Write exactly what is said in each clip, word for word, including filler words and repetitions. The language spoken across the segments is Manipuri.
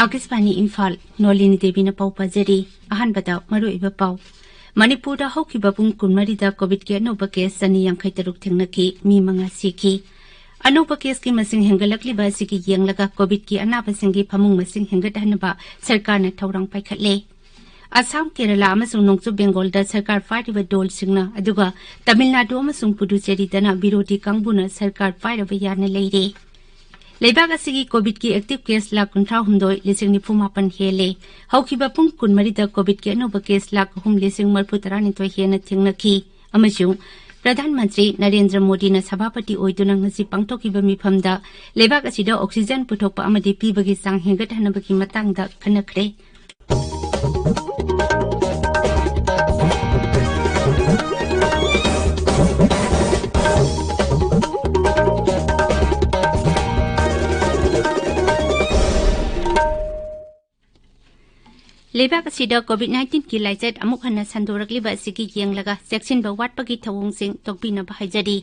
ꯑꯥꯀꯥꯁꯕꯥꯅꯤ ꯏꯝꯐꯥꯜ, ꯅꯣꯂꯤꯅꯤ ꯗꯦꯕꯤꯅ ꯄꯥꯎ ꯄꯥꯖꯔꯤ꯫ ꯑꯍꯥꯟꯕꯗ ꯃꯔꯨꯑꯣꯏꯕ ꯄꯥꯎ꯫ ꯃꯅꯤꯄꯨꯔꯗ ꯍꯧꯈꯤꯕ ꯄꯨꯡ ꯀꯨꯟꯃꯔꯤꯗ ꯀꯣꯚꯤꯗꯀꯤ ꯑꯅꯧꯕ ꯀꯦꯁ ꯆꯅꯤ ꯌꯥꯡꯈꯩ ꯇꯔꯨꯛ ꯊꯦꯡꯅꯈꯤ, ꯃꯤ ꯃꯉꯥ ꯁꯤꯈꯤ꯫ ꯑꯅꯧꯕ ꯀꯦꯁꯀꯤ ꯃꯁꯤꯡ ꯍꯦꯟꯒꯠꯂꯛꯂꯤꯕ ꯑꯁꯤꯒꯤ ꯌꯦꯡꯂꯒ ꯀꯣꯚꯤꯗꯀꯤ ꯑꯅꯥꯕꯁꯤꯡꯒꯤ ꯐꯃꯨꯡ ꯃꯁꯤꯡ ꯍꯦꯟꯒꯠꯍꯟꯅꯕ ꯁꯔꯀꯥꯔꯅ ꯊꯧꯔꯥꯡ ꯄꯥꯏꯈꯠꯂꯦ꯫ ꯑꯁꯥꯝ, ꯀꯦꯔꯂꯥ ꯑꯃꯁꯨꯡ ꯅꯣꯡꯆꯨꯞ ꯕꯦꯡꯒꯣꯜꯗ ꯁꯔꯀꯥꯔ ꯄꯥꯏꯔꯤꯕ ꯗꯣꯜꯁꯤꯡꯅ, ꯑꯗꯨꯒ ꯇꯥꯃꯤꯜ ꯅꯥꯗꯨ ꯑꯃꯁꯨꯡ ꯄꯨꯗꯨꯆꯦꯔꯤꯗꯅ ꯕꯤꯔꯣꯙꯤ ꯀꯥꯡꯕꯨꯅ ꯁꯔꯀꯥꯔ ꯄꯥꯏꯔꯕ ꯌꯥꯅ ꯂꯩꯔꯦ꯫ ꯂꯩꯕꯥꯛ ꯑꯁꯤꯒꯤ ꯀꯣꯚꯤꯗꯀꯤ ꯑꯦꯛꯇꯤꯚ ꯀꯦꯁ ꯂꯥꯈ ꯀꯨꯟꯊ꯭ꯔꯥ ꯍꯨꯝꯗꯣꯏ ꯂꯤꯁꯤꯡ ꯅꯤꯐꯨ ꯃꯥꯄꯟ ꯍꯦꯜꯂꯦ꯫ ꯍꯧꯈꯤꯕ ꯄꯨꯡ ꯀꯨꯟꯃꯔꯤꯗ ꯀꯣꯚꯤꯗꯀꯤ ꯑꯅꯧꯕ ꯀꯦꯁ ꯂꯥꯈ ꯑꯍꯨꯝ ꯂꯤꯁꯤꯡ ꯃꯔꯤꯐꯨ ꯇꯔꯥꯅꯤꯊꯣꯏ ꯍꯦꯟꯅ ꯊꯦꯡꯅꯈꯤ꯫ ꯑꯃꯁꯨꯡ ꯄ꯭ꯔꯙꯥꯟ ꯃꯟꯇ꯭ꯔꯤ ꯅꯔꯦꯟꯗ꯭ꯔ ꯃꯣꯗꯤꯅ ꯁꯚꯥꯄꯇꯤ ꯑꯣꯏꯗꯨꯅ ꯉꯁꯤ ꯄꯥꯡꯊꯣꯛꯈꯤꯕ ꯃꯤꯐꯝꯗ ꯂꯩꯕꯥꯛ ꯑꯁꯤꯗ ꯑꯣꯛꯁꯤꯖꯦꯟ ꯄꯨꯊꯣꯛꯄ ꯑꯃꯗꯤ ꯄꯤꯕꯒꯤ ꯆꯥꯡ ꯍꯦꯟꯒꯠꯍꯟꯅꯕꯒꯤ ꯃꯇꯥꯡꯗ ꯈꯟꯅꯈ꯭ꯔꯦ꯫ ꯂꯩꯕꯥꯛ ꯑꯁꯤꯗ ꯀꯣꯚꯤꯗ ꯅꯥꯏꯟꯇꯤꯟꯒꯤ ꯂꯥꯏꯆꯠ ꯑꯃꯨꯛ ꯍꯟꯅ ꯁꯟꯗꯣꯔꯛꯂꯤꯕ ꯑꯁꯤꯒꯤ ꯌꯦꯡꯂꯒ ꯆꯦꯛꯁꯤꯟꯕ ꯋꯥꯠꯄꯒꯤ ꯊꯧꯑꯣꯡꯁꯤꯡ ꯇꯣꯛꯄꯤꯅꯕ ꯍꯥꯏꯖꯔꯤ꯫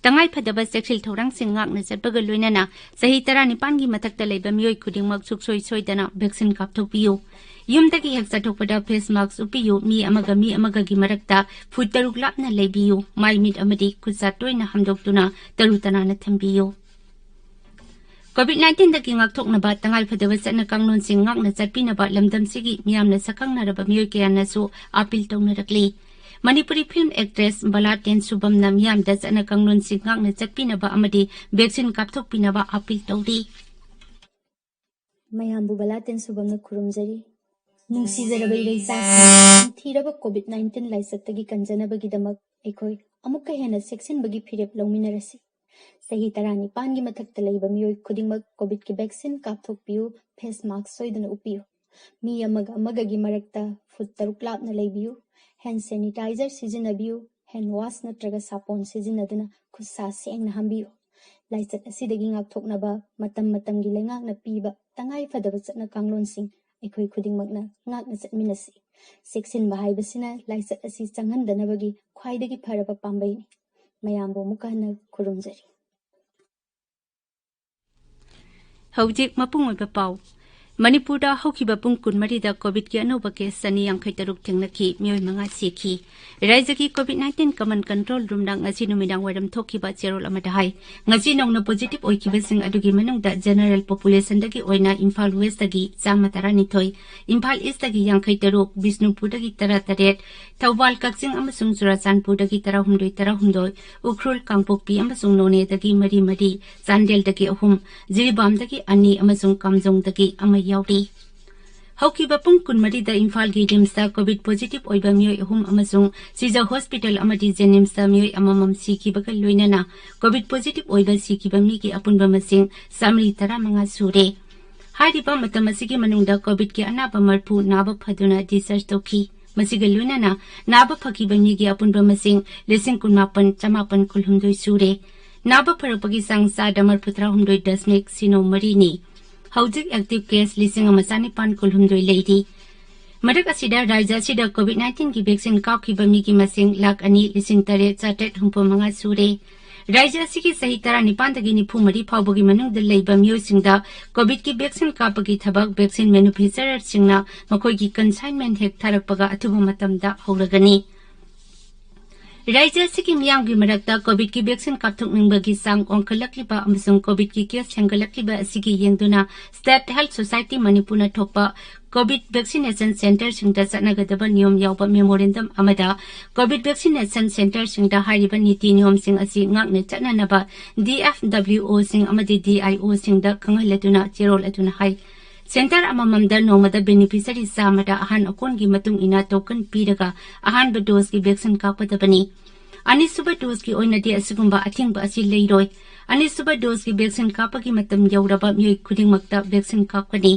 ꯇꯉꯥꯏ ꯐꯗꯕ ꯆꯦꯛꯁꯤꯜ ꯊꯧꯔꯥꯡꯁꯤꯡ ꯉꯥꯛꯅ ꯆꯠꯄꯒ ꯂꯣꯏꯅꯅ ꯆꯍꯤ ꯇꯔꯥꯅꯤꯄꯥꯟꯒꯤ ꯃꯊꯛꯇ ꯂꯩꯕ ꯃꯤꯑꯣꯏ ꯈꯨꯗꯤꯡꯃꯛ ꯁꯨꯡꯁꯣꯏ ꯁꯣꯏꯗꯅ ꯚꯦꯛꯁꯤꯟ ꯀꯥꯞꯊꯣꯛꯄꯤꯌꯨ꯫ ꯌꯨꯝꯗꯒꯤ ꯍꯦꯛ ꯆꯠꯊꯣꯛꯄꯗ ꯐꯦꯁ ꯃꯥꯛꯁ ꯎꯞꯄꯤꯌꯨ꯫ ꯃꯤ ꯑꯃꯒ ꯃꯤ ꯑꯃꯒꯒꯤ ꯃꯔꯛꯇ ꯐꯨꯠ ꯇꯔꯨꯛ ꯂꯥꯞꯅ ꯂꯩꯕꯤꯌꯨ꯫ ꯃꯥꯏ ꯃꯤꯠ ꯑꯃꯗꯤ ꯈꯨꯠꯁꯥ ꯇꯣꯏꯅ ꯍꯥꯝꯗꯣꯛꯇꯨꯅ ꯇꯔꯨ ꯇꯅꯥꯟꯅ ꯊꯝꯕꯤꯌꯨ꯫ ꯀꯣꯚꯤꯗ ꯅꯥꯏꯟꯇꯤꯟꯗꯒꯤ ꯉꯥꯛꯊꯣꯛꯅꯕ ꯇꯉꯥꯏ ꯐꯗꯕ ꯆꯠꯅ ꯀꯥꯡꯂꯣꯟꯁꯤꯡ ꯉꯥꯛꯅ ꯆꯠꯄꯤꯅꯕ ꯂꯝꯗꯝꯁꯤꯒꯤ ꯃꯤꯌꯥꯝꯅ ꯁꯛꯈꯪꯅꯔꯕ ꯃꯤꯑꯣꯏ ꯀꯌꯥꯅꯁꯨ ꯑꯥꯄꯤꯜ ꯇꯧꯅꯔꯛꯂꯤ꯫ ꯃꯅꯤꯄꯨꯔꯤ ꯐꯤꯜꯝ ꯑꯦꯛꯇ꯭ꯔꯦꯁ ꯕꯂꯥ ꯇꯦꯟꯁꯨꯕꯝꯅ ꯃꯤꯌꯥꯝꯗ ꯆꯠꯅ ꯀꯥꯡꯂꯣꯟꯁꯤꯡ ꯉꯥꯛꯅ ꯆꯠꯄꯤꯅꯕ ꯑꯃꯗꯤ ꯚꯦꯛꯁꯤꯟ ꯀꯥꯞꯊꯣꯛꯄꯤꯅꯕ ꯑꯥꯄꯤꯜ ꯇꯧꯔꯤ꯫ ꯃꯌꯥꯝꯕꯨ ꯕꯂꯥ ꯇꯦꯟꯁꯨꯕꯝꯅ ꯈꯨꯔꯨꯝꯖꯔꯤ꯫ ꯅꯨꯡꯁꯤꯖꯔꯕ ꯏꯔꯩꯆꯥꯁꯤꯡ, ꯊꯤꯔꯕ ꯀꯣꯚꯤꯗ ꯅꯥꯏꯟꯇꯤꯟ ꯂꯥꯏꯆꯠꯇꯒꯤ ꯀꯟꯖꯅꯕꯒꯤꯗꯃꯛ ꯑꯩꯈꯣꯏ ꯑꯃꯨꯛꯀ ꯍꯦꯟꯅ ꯆꯦꯛꯁꯤꯟꯕꯒꯤ ꯐꯤꯔꯦꯞ ꯂꯧꯃꯤꯟꯅꯔꯁꯤ꯫ ꯆꯍꯤ ꯇꯔꯥꯅꯤꯄꯥꯟꯒꯤ ꯃꯊꯛꯇ ꯂꯩꯕ ꯃꯤꯑꯣꯏ ꯈꯨꯗꯤꯡꯃꯛ ꯀꯣꯚꯤꯗꯀꯤ ꯚꯦꯛꯁꯤꯟ ꯀꯥꯞꯊꯣꯛꯄꯤꯌꯨ, ꯐꯦꯁ ꯃꯥꯛꯁ ꯁꯣꯏꯗꯅ ꯎꯞꯄꯤꯌꯨ꯫ ꯃꯤ ꯑꯃꯒ ꯑꯃꯒꯒꯤ ꯃꯔꯛꯇ ꯐꯨꯠ ꯇꯔꯨꯛ ꯂꯥꯞꯅ ꯂꯩꯕꯤꯌꯨ꯫ ꯍꯦꯟ ꯁꯦꯅꯤꯇꯥꯏꯖꯔ ꯁꯤꯖꯤꯟꯅꯕꯤꯌꯨ꯫ ꯍꯦꯟ ꯋꯥꯁ ꯅꯠꯇ꯭ꯔꯒ ꯁꯥꯄꯣꯟ ꯁꯤꯖꯤꯟꯅꯗꯨꯅ ꯈꯨꯠ ꯁꯥ ꯁꯦꯡꯅ ꯍꯥꯝꯕꯤꯌꯨ꯫ ꯂꯥꯏꯆꯠ ꯑꯁꯤꯗꯒꯤ ꯉꯥꯛꯊꯣꯛꯅꯕ ꯃꯇꯝ ꯃꯇꯝꯒꯤ ꯂꯩꯉꯥꯛꯅ ꯄꯤꯕ ꯇꯉꯥꯏ ꯐꯗꯕ ꯆꯠꯅ ꯀꯥꯡꯂꯣꯟꯁꯤꯡ ꯑꯩꯈꯣꯏ ꯈꯨꯗꯤꯡꯃꯛꯅ ꯉꯥꯛꯅ ꯆꯠꯃꯤꯟꯅꯁꯤ꯫ ꯆꯦꯛꯁꯤꯟꯕ ꯍꯥꯏꯕꯁꯤꯅ ꯂꯥꯏꯆꯠ ꯑꯁꯤ ꯆꯪꯍꯟꯗꯅꯕꯒꯤ ꯈ꯭ꯋꯥꯏꯗꯒꯤ ꯐꯔꯕ ꯄꯥꯝꯕꯩꯅꯤ꯫ ꯃꯌꯥꯝꯕꯨ ꯑꯃꯨꯛꯀ ꯍꯟꯅ ꯈꯨꯔꯨꯝꯖꯔꯤ꯫ ꯍꯧꯖꯤꯛ ꯃꯄꯨꯡ ꯑꯣꯏꯕ ꯄꯥꯎ꯫ ꯃꯅꯤꯄꯨꯔꯗ ꯍꯧꯈꯤꯕ ꯄꯨꯡ ꯀꯨꯟꯃꯔꯤꯗ ꯀꯣꯚꯤꯗꯀꯤ ꯑꯅꯧꯕ ꯀꯦꯁ ꯆꯅꯤ ꯌꯥꯡꯈꯩ ꯇꯔꯨꯛ ꯊꯦꯡꯅꯈꯤ, ꯃꯤꯑꯣꯏ ꯃꯉꯥ ꯁꯤꯈꯤ꯫ ꯔꯥꯏꯖ꯭ꯌꯒꯤ ꯀꯣꯚꯤꯗ ꯅꯥꯏꯟꯇꯤꯟ ꯀꯃꯟ ꯀꯟꯇ꯭ꯔꯣꯜ ꯔꯨꯝꯅ ꯉꯁꯤ ꯅꯨꯃꯤꯗꯥꯡ ꯋꯥꯏꯔꯝ ꯊꯣꯛꯈꯤꯕ ꯆꯦꯔꯣꯜ ꯑꯃꯗ ꯍꯥꯏ, ꯉꯁꯤ ꯅꯧꯅ ꯄꯣꯖꯤꯇꯤꯚ ꯑꯣꯏꯈꯤꯕꯁꯤꯡ ꯑꯗꯨꯒꯤ ꯃꯅꯨꯡꯗ ꯖꯦꯅꯔꯦꯜ ꯄꯣꯄꯨꯂꯦꯁꯟꯗꯒꯤ ꯑꯣꯏꯅ ꯏꯝꯐꯥꯜ ꯋꯦꯁꯇꯒꯤ ꯆꯥꯝꯃ ꯇꯔꯥꯅꯤꯊꯣꯏ, ꯏꯝꯐꯥꯜ ꯏꯁꯇꯒꯤ ꯌꯥꯡꯈꯩ ꯇꯔꯨꯛ, ꯕꯤꯁꯅꯨꯄꯨꯔꯗꯒꯤ ꯇꯔꯥꯇꯔꯦꯠ, ꯊꯧꯕꯥꯜ, ꯀꯛꯆꯤꯡ ꯑꯃꯁꯨꯡ ꯆꯨꯔꯥꯆꯥꯟꯄꯨꯔꯗꯒꯤ ꯇꯔꯥꯍꯨꯝꯗꯣꯏ ꯇꯔꯥꯍꯨꯝꯗꯣꯏ, ꯎꯈ꯭ꯔꯨꯜ, ꯀꯥꯡꯄꯣꯛꯄꯤ ꯑꯃꯁꯨꯡ ꯅꯣꯅꯦꯗꯒꯤ ꯃꯔꯤ ꯃꯔꯤ, ꯆꯥꯟꯗꯦꯜꯗꯒꯤ ꯑꯍꯨꯝ, ꯖꯤꯔꯤꯕꯥꯝꯗꯒꯤ ꯑꯅꯤ ꯑꯃꯁꯨꯡ ꯀꯥꯝꯖꯣꯡꯗꯒꯤ ꯑꯃ ꯌꯥꯎꯔꯤ꯫ ꯍꯧꯈꯤꯕ ꯄꯨꯡ ꯀꯨꯟꯃꯔꯤꯗ ꯏꯝꯐꯥꯜꯒꯤ ꯔꯤꯝꯁꯇ ꯀꯣꯚꯤꯗ ꯄꯣꯖꯤꯇꯤꯚ ꯑꯣꯏꯕ ꯃꯤꯑꯣꯏ ꯑꯍꯨꯝ ꯑꯃꯁꯨꯡ ꯁꯤꯖ ꯍꯣꯁꯄꯤꯇꯥꯜ ꯑꯃꯗꯤ ꯖꯦꯅꯤꯝꯁꯇ ꯃꯤꯑꯣꯏ ꯑꯃꯃꯝ ꯁꯤꯈꯤꯕꯒ ꯂꯣꯏꯅꯅ ꯀꯣꯚꯤꯗ ꯄꯣꯖꯤꯇꯤꯚ ꯑꯣꯏꯕ ꯁꯤꯈꯤꯕ ꯃꯤꯒꯤ ꯑꯄꯨꯟꯕ ꯃꯁꯤꯡ ꯆꯥꯃꯔꯤ ꯇꯔꯥꯃꯉꯥ ꯁꯨꯔꯦ꯫ ꯍꯥꯏꯔꯤꯕ ꯃꯇꯝ ꯑꯁꯤꯒꯤ ꯃꯅꯨꯡꯗ ꯀꯣꯚꯤꯗꯀꯤ ꯑꯅꯥꯕ ꯃꯔꯐꯨ ꯅꯥꯕ ꯐꯗꯨꯅ ꯗꯤꯁꯆꯥꯔꯖ ꯇꯧꯈꯤ꯫ ꯃꯁꯤꯒ ꯂꯣꯏꯅꯅ ꯅꯥꯕ ꯐꯈꯤꯕ ꯃꯤꯒꯤ ꯑꯄꯨꯟꯕ ꯃꯁꯤꯡ ꯂꯤꯁꯤꯡ ꯀꯨꯟꯃꯥꯄꯟ ꯆꯃꯥꯄꯟ ꯀꯨꯟꯍꯨꯝꯗꯣꯏ ꯁꯨꯔꯦ꯫ ꯅꯥꯕ ꯐꯔꯛꯄꯒꯤ ꯆꯥꯡ ꯆꯥꯗ ꯃꯔꯐꯨꯇꯔꯥꯍꯨꯝꯗꯣꯏ ꯗꯁꯃꯤꯛ ꯁꯤꯅꯣ ꯃꯔꯤꯅꯤ꯫ ꯍꯧꯖꯤꯛ ꯑꯦꯛꯇꯤꯚ ꯀꯦꯁ ꯂꯤꯁꯤꯡ ꯑꯃ ꯆꯥꯅꯤꯄꯥꯟ ꯀꯨꯟꯍꯨꯝꯗꯣꯏ ꯂꯩꯔꯤ꯫ ꯃꯔꯛ ꯑꯁꯤꯗ ꯔꯥꯖ꯭ꯌ ꯑꯁꯤꯗ ꯀꯣꯚꯤꯗ ꯅꯥꯏꯟꯇꯤꯟꯒꯤ ꯚꯦꯛꯁꯤꯟ ꯀꯥꯞꯈꯤꯕ ꯃꯤꯒꯤ ꯃꯁꯤꯡ ꯂꯥꯈ ꯑꯅꯤ ꯂꯤꯁꯤꯡ ꯇꯔꯦꯠ ꯆꯥꯇ꯭ꯔꯦꯠ ꯍꯨꯝꯐꯨ ꯃꯉꯥ ꯁꯨꯔꯦ꯫ ꯔꯥꯖ꯭ꯌ ꯑꯁꯤꯒꯤ ꯆꯍꯤ ꯇꯔꯥꯅꯤꯄꯥꯟꯗꯒꯤ ꯅꯤꯐꯨ ꯃꯔꯤ ꯐꯥꯎꯕꯒꯤ ꯃꯅꯨꯡꯗ ꯂꯩꯕ ꯃꯤꯑꯣꯏꯁꯤꯡꯗ ꯀꯣꯚꯤꯗꯀꯤ ꯚꯦꯛꯁꯤꯟ ꯀꯥꯞꯄꯒꯤ ꯊꯕꯛ ꯚꯦꯛꯁꯤꯟ ꯃꯦꯅꯨꯐꯦꯛꯆꯔꯔꯁꯤꯡꯅ ꯃꯈꯣꯏꯒꯤ ꯀꯟꯁꯥꯏꯟꯃꯦꯟ ꯍꯦꯛ ꯊꯥꯔꯛꯄꯒ ꯑꯊꯨꯕ ꯃꯇꯝꯗ ꯍꯧꯔꯒꯅꯤ꯫ ꯔꯥꯖ꯭ꯌ ꯑꯁꯤꯒꯤ ꯃꯤꯌꯥꯝꯒꯤ ꯃꯔꯛꯇ ꯀꯣꯚꯤꯗꯀꯤ ꯚꯦꯛꯁꯤꯟ ꯀꯥꯞꯊꯣꯛꯅꯤꯡꯕꯒꯤ ꯆꯥꯡ ꯋꯥꯡꯈꯠꯂꯛꯂꯤꯕ ꯑꯃꯁꯨꯡ ꯀꯣꯚꯤꯗꯀꯤ ꯀꯦꯁ ꯍꯦꯟꯒꯠꯂꯛꯂꯤꯕ ꯑꯁꯤꯒꯤ ꯌꯦꯡꯗꯨꯅ ꯁ꯭ꯇꯦꯠ ꯍꯦꯜꯊ ꯁꯣꯁꯥꯏꯇꯤ ꯃꯅꯤꯄꯨꯔꯅ ꯊꯣꯛꯄ ꯀꯣꯚꯤꯗ ꯚꯦꯛꯁꯤꯅꯦꯁꯟ ꯁꯦꯟꯇꯔꯁꯤꯡꯗ ꯆꯠꯅꯒꯗꯕ ꯅꯤꯌꯣꯝ ꯌꯥꯎꯕ ꯃꯦꯃꯣꯔꯦꯟꯗꯝ ꯑꯃꯗ ꯀꯣꯚꯤꯗ ꯚꯦꯛꯁꯤꯅꯦꯁꯟ ꯁꯦꯟꯇꯔꯁꯤꯡꯗ ꯍꯥꯏꯔꯤꯕ ꯅꯤꯇꯤ ꯅꯤꯌꯣꯝꯁꯤꯡ ꯑꯁꯤ ꯉꯥꯛꯅ ꯆꯠꯅꯅꯕ ꯗꯤꯑꯦꯐꯗꯕ꯭ꯂꯤꯎꯑꯣꯁꯤꯡ ꯑꯃꯗꯤ ꯗꯤꯑꯥꯏꯑꯣꯁꯤꯡꯗ ꯈꯪꯍꯜꯂꯗꯨꯅ ꯆꯦꯔꯣꯜ ꯑꯗꯨꯅ ꯍꯥꯏ꯫ ꯁꯦꯟꯇꯔ ꯑꯃꯃꯝꯗ ꯅꯣꯡꯃꯗ ꯕꯦꯅꯤꯐꯤꯁꯔꯤ ꯆꯥꯝꯃꯗ ꯑꯍꯥꯟ ꯑꯀꯣꯟꯒꯤ ꯃꯇꯨꯡ ꯏꯟꯅ ꯇꯣꯀꯟ ꯄꯤꯔꯒ ꯑꯍꯥꯟꯕ ꯗꯣꯁꯀꯤ ꯚꯦꯛꯁꯤꯟ ꯀꯥꯞꯀꯗꯕꯅꯤ꯫ ꯑꯅꯤꯁꯨꯕ ꯗꯣꯁꯀꯤ ꯑꯣꯏꯅꯗꯤ ꯑꯁꯤꯒꯨꯝꯕ ꯑꯊꯤꯡꯕ ꯑꯁꯤ ꯂꯩꯔꯣꯏ꯫ ꯑꯅꯤꯁꯨꯕ ꯗꯣꯁꯀꯤ ꯚꯦꯛꯁꯤꯟ ꯀꯥꯞꯄꯒꯤ ꯃꯇꯝ ꯌꯧꯔꯕ ꯃꯤꯑꯣꯏ ꯈꯨꯗꯤꯡꯃꯛꯇ ꯚꯦꯛꯁꯤꯟ ꯀꯥꯞꯀꯅꯤ꯫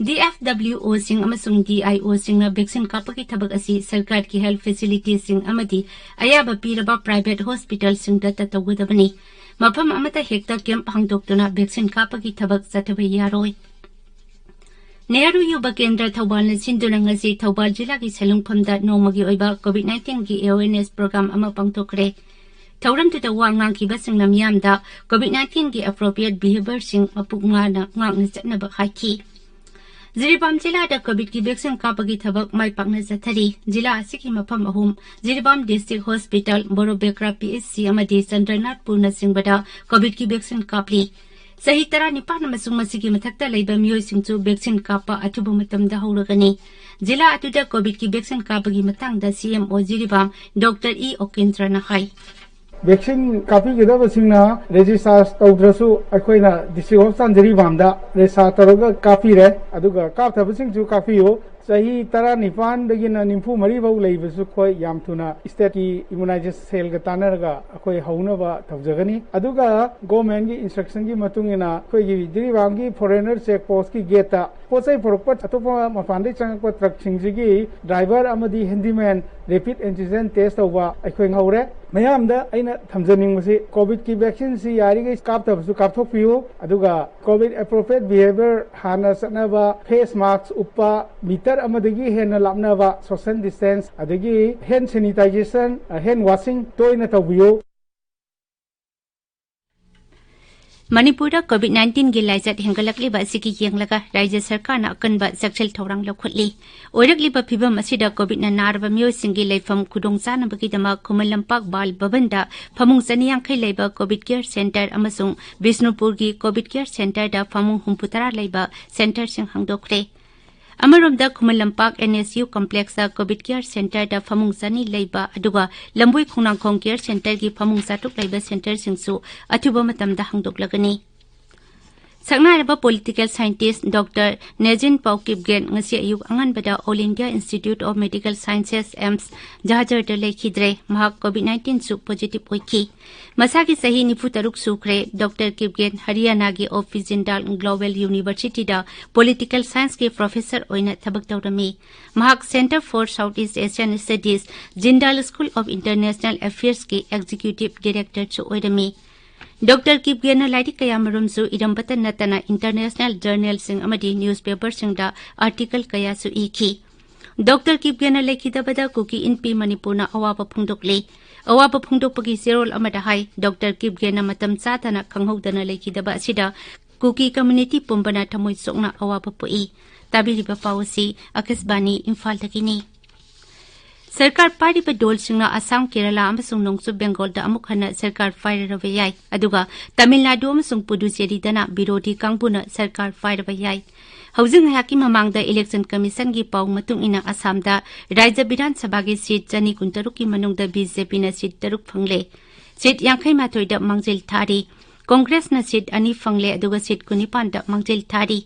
ꯗꯤꯑꯦꯐꯗꯕ꯭ꯂꯤꯎꯑꯣꯁꯤꯡ ꯑꯃꯁꯨꯡ ꯗꯤꯑꯥꯏꯑꯣꯁꯤꯡꯅ ꯚꯦꯛꯁꯤꯟ ꯀꯥꯞꯄꯒꯤ ꯊꯕꯛ ꯑꯁꯤ ꯁꯔꯀꯥꯔꯒꯤ ꯍꯦꯜꯊ ꯐꯦꯁꯤꯂꯤꯇꯤꯁꯤꯡ ꯑꯃꯗꯤ ꯑꯌꯥꯕ ꯄꯤꯔꯕ ꯄ꯭ꯔꯥꯏꯚꯦꯠ ꯍꯣꯁꯄꯤꯇꯥꯜꯁꯤꯡꯗꯇ ꯇꯧꯒꯗꯕꯅꯤ꯫ ꯃꯐꯝ ꯑꯃꯠꯇ ꯍꯦꯛꯇ ꯀꯦꯝꯞ ꯍꯥꯡꯗꯣꯛꯇꯨꯅ ꯚꯦꯛꯁꯤꯟ ꯀꯥꯞꯄꯒꯤ ꯊꯕꯛ ꯆꯠꯊꯕ ꯌꯥꯔꯣꯏ꯫ ꯅꯦꯍꯔꯨ ꯌꯨꯕ ꯀꯦꯟꯗ꯭ꯔ ꯊꯧꯕꯥꯜꯅ ꯁꯤꯟꯗꯨꯅ ꯉꯁꯤ ꯊꯧꯕꯥꯜ ꯖꯤꯂꯥꯒꯤ ꯁꯦꯂꯨꯡꯐꯝꯗ ꯅꯣꯡꯃꯒꯤ ꯑꯣꯏꯕ ꯀꯣꯚꯤꯗ ꯅꯥꯏꯟꯇꯤꯟꯒꯤ ꯑꯦꯋꯦꯔꯅꯦꯁ ꯄ꯭ꯔꯣꯒ꯭ꯔꯥꯝ ꯑꯃ ꯄꯥꯡꯊꯣꯛꯈ꯭ꯔꯦ꯫ ꯊꯧꯔꯝꯗꯨꯗ ꯋꯥ ꯉꯥꯡꯈꯤꯕꯁꯤꯡꯅ ꯃꯤꯌꯥꯝꯗ ꯀꯣꯚꯤꯗ ꯅꯥꯏꯟꯇꯤꯟꯒꯤ ꯑꯦꯄ꯭ꯔꯣꯄ꯭ꯔꯤꯌꯦꯠ ꯕꯤꯍꯦꯕꯤꯌꯔꯁꯤꯡ ꯃꯄꯨꯡ ꯉꯥꯅ ꯉꯥꯛꯅ ꯆꯠꯅꯕ ꯍꯥꯏꯈꯤ꯫ ꯖꯤꯔꯤꯕꯥꯝ ꯖꯤꯂꯥꯗ ꯀꯣꯚꯤꯗꯀꯤ ꯚꯦꯛꯁꯤꯟ ꯀꯥꯞꯄꯒꯤ ꯊꯕꯛ ꯃꯥꯏ ꯄꯥꯛꯅ ꯆꯠꯊꯔꯤ꯫ ꯖꯤꯂꯥ ꯑꯁꯤꯒꯤ ꯃꯐꯝ ꯑꯍꯨꯝ, Jiribam district hospital, Borobekra P H C ꯑꯃꯗꯤ ꯆꯟꯗ꯭ꯔꯅꯥꯊꯄꯨꯔꯅꯆꯤꯡꯕꯗ ꯀꯣꯚꯤꯗꯀꯤ ꯚꯦꯛꯁꯤꯟ ꯀꯥꯞꯂꯤ꯫ ꯆꯍꯤ ꯇꯔꯥꯅꯤꯄꯥꯟ ꯑꯃꯁꯨꯡ ꯃꯁꯤꯒꯤ ꯃꯊꯛꯇ ꯂꯩꯕ ꯃꯤꯑꯣꯏꯁꯤꯡꯁꯨ ꯚꯦꯛꯁꯤꯟ ꯀꯥꯞꯄ ꯑꯊꯨꯕ ꯃꯇꯝꯗ ꯍꯧꯔꯒꯅꯤ꯫ ꯖꯤꯂꯥ ꯑꯗꯨꯗ ꯀꯣꯚꯤꯗꯀꯤ ꯚꯦꯛꯁꯤꯟ ꯀꯥꯞꯄꯒꯤ ꯃꯇꯥꯡꯗ ꯁꯤ M O Jiribam doctor E ꯑꯣꯀꯦꯟꯗ꯭ꯔꯅ ꯍꯥꯏ꯫ ꯚꯦꯛꯁꯤꯟ ꯀꯥꯞꯄꯤꯒꯗꯕꯁꯤꯡꯅ ꯔꯦꯖꯤꯁꯇꯥꯔ ꯇꯧꯗ꯭ꯔꯁꯨ ꯑꯩꯈꯣꯏꯅ ꯗꯤꯁꯇ꯭ꯔꯤꯛ ꯍꯣꯁꯄꯤꯇꯥꯜ ꯖꯤꯔꯤꯕꯥꯝꯗ ꯔꯦꯖꯤꯁꯇꯥꯔ ꯇꯧꯔꯒ ꯀꯥꯞꯄꯤꯔꯦ꯫ ꯑꯗꯨꯒ ꯀꯥꯞꯊꯕꯁꯤꯡꯁꯨ ꯀꯥꯞꯄꯤꯌꯨ꯫ ꯆꯍꯤ ꯇꯔꯥꯅꯤꯄꯥꯟꯗꯒꯤꯅ ꯅꯤꯐꯨ ꯃꯔꯤ ꯐꯥꯎ ꯂꯩꯕꯁꯨ ꯑꯩꯈꯣꯏ ꯌꯥꯝ ꯊꯨꯅ ꯁ꯭ꯇꯦꯠꯀꯤ ꯏꯃ꯭ꯌꯨꯅꯥꯏꯖꯦꯁꯟ ꯁꯦꯜꯒ ꯇꯥꯟꯅꯔꯒ ꯑꯩꯈꯣꯏ ꯍꯧꯅꯕ ꯇꯧꯖꯒꯅꯤ꯫ ꯑꯗꯨꯒ ꯒꯣꯔꯃꯦꯟꯒꯤ ꯏꯟꯁꯇ꯭ꯔꯛꯁꯟꯒꯤ ꯃꯇꯨꯡ ꯏꯟꯅ ꯑꯩꯈꯣꯏꯒꯤ ꯖꯤꯔꯤꯕꯥꯝꯒꯤ ꯐꯣꯔꯦꯅꯔ ꯆꯦꯛ ꯄꯣꯁꯀꯤ ꯒꯦꯠꯇ ꯄꯣꯠ ꯆꯩ ꯄꯨꯔꯛꯄ ꯑꯇꯣꯞꯄ ꯃꯄꯥꯟꯗꯒꯤ ꯆꯪꯉꯛꯄ ꯇ꯭ꯔꯛꯁꯤꯡꯁꯤꯒꯤ ꯗ꯭ꯔꯥꯏꯚꯔ ꯑꯃꯗꯤ ꯍꯦꯟꯗꯤꯃꯦꯟ ꯔꯦꯄꯤꯗ ꯑꯦꯟꯇꯤꯖꯦꯟ ꯇꯦꯁ ꯇꯧꯕ ꯑꯩꯈꯣꯏ ꯍꯧꯔꯦ꯫ ꯃꯌꯥꯝꯗ ꯑꯩꯅ ꯊꯝꯖꯅꯤꯡꯕꯁꯤ ꯀꯣꯚꯤꯗꯀꯤ ꯚꯦꯛꯁꯤꯟꯁꯤ ꯌꯥꯔꯤꯈꯩ ꯀꯥꯞꯇꯕꯁꯨ ꯀꯥꯞꯊꯣꯛꯄꯤꯌꯨ꯫ ꯑꯗꯨꯒ ꯀꯣꯚꯤꯗ ꯑꯦꯄ꯭ꯔꯣꯄ꯭ꯔꯤꯌꯦꯠ ꯕꯤꯍꯦꯕꯤꯌꯔ ꯍꯥꯟꯅ ꯆꯠꯅꯕ, ꯐꯦꯁ ꯃꯥꯛꯁ ꯎꯞꯄ, ꯃꯤꯇꯔ ꯑꯃꯗꯒꯤ ꯍꯦꯟꯅ ꯂꯥꯞꯅꯕ, ꯁꯣꯁꯦꯜ ꯗꯤꯁꯇꯦꯟꯁ, ꯑꯗꯒꯤ ꯍꯦꯟ ꯁꯦꯅꯤꯇꯥꯏꯖꯦꯁꯟ, ꯍꯦꯟ ꯋꯥꯁꯤꯡ ꯇꯣꯏꯅ ꯇꯧꯕꯤꯌꯨ꯫ ꯃꯅꯤꯄꯨꯔꯗ ꯀꯣꯚꯤꯗ ꯅꯥꯏꯟꯇꯤꯟꯒꯤ ꯂꯥꯏꯆꯠ ꯍꯦꯟꯒꯠꯂꯛꯂꯤꯕ ꯑꯁꯤꯒꯤ ꯌꯦꯡꯂꯒ ꯔꯥꯖ꯭ꯌ ꯁꯔꯀꯥꯔꯅ ꯑꯀꯟꯕ ꯆꯦꯛꯁꯤꯜ ꯊꯧꯔꯥꯡ ꯂꯧꯈꯠꯂꯤ꯫ ꯑꯣꯏꯔꯛꯂꯤꯕ ꯐꯤꯚꯝ ꯑꯁꯤꯗ ꯀꯣꯚꯤꯗꯅ ꯅꯥꯔꯕ ꯃꯤꯑꯣꯏꯁꯤꯡꯒꯤ ꯂꯩꯐꯝ ꯈꯨꯗꯣꯡꯆꯥꯅꯕꯒꯤꯗꯃꯛ ꯈꯨꯃꯟ ꯂꯝꯄꯥꯛ ꯕꯥꯜ ꯚꯕꯟꯗ ꯐꯃꯨꯡ ꯆꯅꯤ ꯌꯥꯡꯈꯩ ꯂꯩꯕ ꯀꯣꯚꯤꯗ ꯀꯦꯌꯔ ꯁꯦꯟꯇꯔ ꯑꯃꯁꯨꯡ ꯕꯤꯁꯅꯨꯄꯨꯔꯒꯤ ꯀꯣꯚꯤꯗ ꯀꯦꯌꯔ ꯁꯦꯟꯇꯔꯗ ꯐꯃꯨꯡ ꯍꯨꯝꯐꯨꯇꯔꯥ ꯂꯩꯕ ꯁꯦꯟꯇꯔꯁꯤꯡ ꯍꯥꯡꯗꯣꯛꯈ꯭ꯔꯦ꯫ ꯑꯃꯔꯣꯝꯗ Khuman Lampak N S U ꯀꯝꯄ꯭ꯂꯦꯛꯁꯇ ꯀꯣꯚꯤꯗ ꯀꯦꯌꯔ ꯁꯦꯟꯇꯔꯗ ꯐꯃꯨꯡ ꯆꯅꯤ ꯂꯩꯕ, ꯑꯗꯨꯒ ꯂꯝꯕꯣꯏ ꯈꯣꯡꯅꯥꯡꯈꯣꯡ ꯀꯦꯌꯔ ꯁꯦꯟꯇꯔꯒꯤ ꯐꯃꯨꯡ ꯆꯥꯇ꯭ꯔꯨꯛ ꯂꯩꯕ ꯁꯦꯟꯇꯔꯁꯤꯡꯁꯨ ꯑꯊꯨꯕ ꯃꯇꯝꯗ ꯍꯥꯡꯗꯣꯛꯂꯒꯅꯤ꯫ ꯁꯛꯅꯥꯏꯔꯕ ꯄꯣꯂꯤꯇꯤꯀꯦꯜ ꯁꯥꯏꯟꯇꯤꯁ ꯗꯣꯛꯇꯔ ꯅꯦꯖꯤꯟ ꯄꯥꯎ ꯀꯤꯞꯒꯦꯟ ꯉꯁꯤ ꯑꯌꯨꯛ ꯑꯉꯟꯕꯗ all India institute of medical sciences, AIIMS, ꯖꯍꯥꯖꯔꯗ ꯂꯩꯈꯤꯗ꯭ꯔꯦ꯫ ꯃꯍꯥꯛ ꯀꯣꯚꯤꯗ ꯅꯥꯏꯟꯇꯤꯟꯁꯨ ꯄꯣꯖꯤꯇꯤꯚ ꯑꯣꯏꯈꯤ꯫ ꯃꯁꯥꯒꯤ ꯆꯍꯤ ꯅꯤꯐꯨ ꯇꯔꯨꯛ ꯁꯨꯈ꯭ꯔꯦ꯫ ꯗꯣꯛꯇꯔ ꯀꯤꯞꯒꯦꯟ ꯍꯔꯤꯌꯥꯅꯥꯒꯤ ꯑꯣꯐ ꯖꯤꯟꯗꯥꯜ ꯒ꯭ꯂꯣꯕꯦꯜ ꯌꯨꯅꯤꯚꯔꯁꯤꯇꯤꯗ ꯄꯣꯂꯤꯇꯤꯀꯦꯜ ꯁꯥꯏꯟꯁꯀꯤ ꯄ꯭ꯔꯣꯐꯦꯁꯔ ꯑꯣꯏꯅ ꯊꯕꯛ ꯇꯧꯔꯝꯃꯤ꯫ ꯃꯍꯥꯛ centre for south east Asian studies, Jindal school of international ꯑꯦꯐꯤꯌꯔꯁꯀꯤ ꯑꯦꯛꯖꯤꯀ꯭ꯌꯨꯇꯤꯚ ꯗꯤꯔꯦꯛꯇꯔꯁꯨ ꯑꯣꯏꯔꯝꯃꯤ꯫ ꯗꯣꯛꯇꯔ ꯀꯤꯞꯒꯦꯅ ꯂꯥꯏꯔꯤꯛ ꯀꯌꯥ ꯃꯔꯨꯝꯁꯨ ꯏꯔꯝꯕꯇ ꯅꯠꯇꯅ international journalꯁꯤꯡ ꯑꯃꯗꯤ newspaperꯁꯤꯡꯗ article ꯀꯌꯥꯁꯨ ꯏꯈꯤ꯫ ꯗꯣꯛꯇꯔ ꯀꯤꯞꯒꯦꯅ ꯂꯩꯈꯤꯗꯕꯗ ꯀꯨꯀꯤ ꯏꯟꯄꯤ ꯃꯅꯤꯄꯨꯔꯅ ꯑꯋꯥꯕ ꯐꯣꯡꯗꯣꯛꯂꯤ꯫ ꯑꯋꯥꯕ ꯐꯣꯡꯗꯣꯛꯄꯒꯤ ꯆꯦꯔꯣꯜ ꯑꯃꯗ ꯍꯥꯏ, ꯗꯣꯛꯇꯔ ꯀꯤꯞꯒꯦꯅ ꯃꯇꯝ ꯆꯥꯗꯅ ꯈꯪꯍꯧꯗꯅ ꯂꯩꯈꯤꯗꯕ ꯑꯁꯤꯗ ꯀꯨꯀꯤ community ꯄꯨꯝꯕꯅ ꯊꯃꯣꯏ ꯁꯣꯛꯅ ꯑꯋꯥꯕ ꯄꯣꯛꯏ꯫ ꯇꯥꯕꯤꯔꯤꯕ ꯄꯥꯎ ꯑꯁꯤ ꯑꯀꯥꯁꯕꯥꯅꯤ ꯏꯝꯐꯥꯜꯗꯒꯤꯅꯤ꯫ ꯁꯔꯀꯥꯔ ꯄꯥꯏꯔꯤꯕ ꯗꯣꯜꯁꯤꯡꯅ ꯑꯁꯥꯝ, ꯀꯦꯔꯂꯥ ꯑꯃꯁꯨꯡ ꯅꯣꯡꯆꯨꯞ ꯕꯦꯡꯒꯣꯜꯗ ꯑꯃꯨꯛ ꯍꯟꯅ ꯁꯔꯀꯥꯔ ꯄꯥꯏꯔꯔꯕ ꯌꯥꯏ꯫ ꯑꯗꯨꯒ ꯇꯥꯃꯤꯜ ꯅꯥꯗꯨ ꯑꯃꯁꯨꯡ ꯄꯨꯗꯨꯆꯦꯔꯤꯗꯅ ꯕꯤꯔꯣꯙꯤ ꯀꯥꯡꯕꯨꯅ ꯁꯔꯀꯥꯔ ꯄꯥꯏꯔꯕ ꯌꯥꯏ꯫ ꯍꯧꯖꯤꯛ ꯉꯥꯏꯍꯥꯛꯀꯤ ꯃꯃꯥꯡꯗ election commissionꯒꯤ ꯄꯥꯎ ꯃꯇꯨꯡ ꯏꯟꯅ ꯑꯁꯥꯝꯗ ꯔꯥꯖ꯭ꯌ ꯕꯤꯙꯥꯟ ꯁꯚꯥꯒꯤ seat ꯆꯅꯤ ꯀꯨꯟꯇꯔꯨꯛꯀꯤ ꯃꯅꯨꯡꯗ BJPꯅ seat ꯇꯔꯨꯛ ꯐꯪꯂꯦ꯫ Seat ꯌꯥꯡꯈꯩ ꯃꯥꯊꯣꯏꯗ ꯃꯥꯡꯖꯤꯜ ꯊꯥꯔꯤ꯫ ꯀꯣꯡꯒ꯭ꯔꯦꯁꯅ seat ꯑꯅꯤ ꯐꯪꯂꯦ, ꯑꯗꯨꯒ seat ꯀꯨꯟꯅꯤꯄꯥꯟꯗ ꯃꯥꯡꯖꯤꯜ ꯊꯥꯔꯤ꯫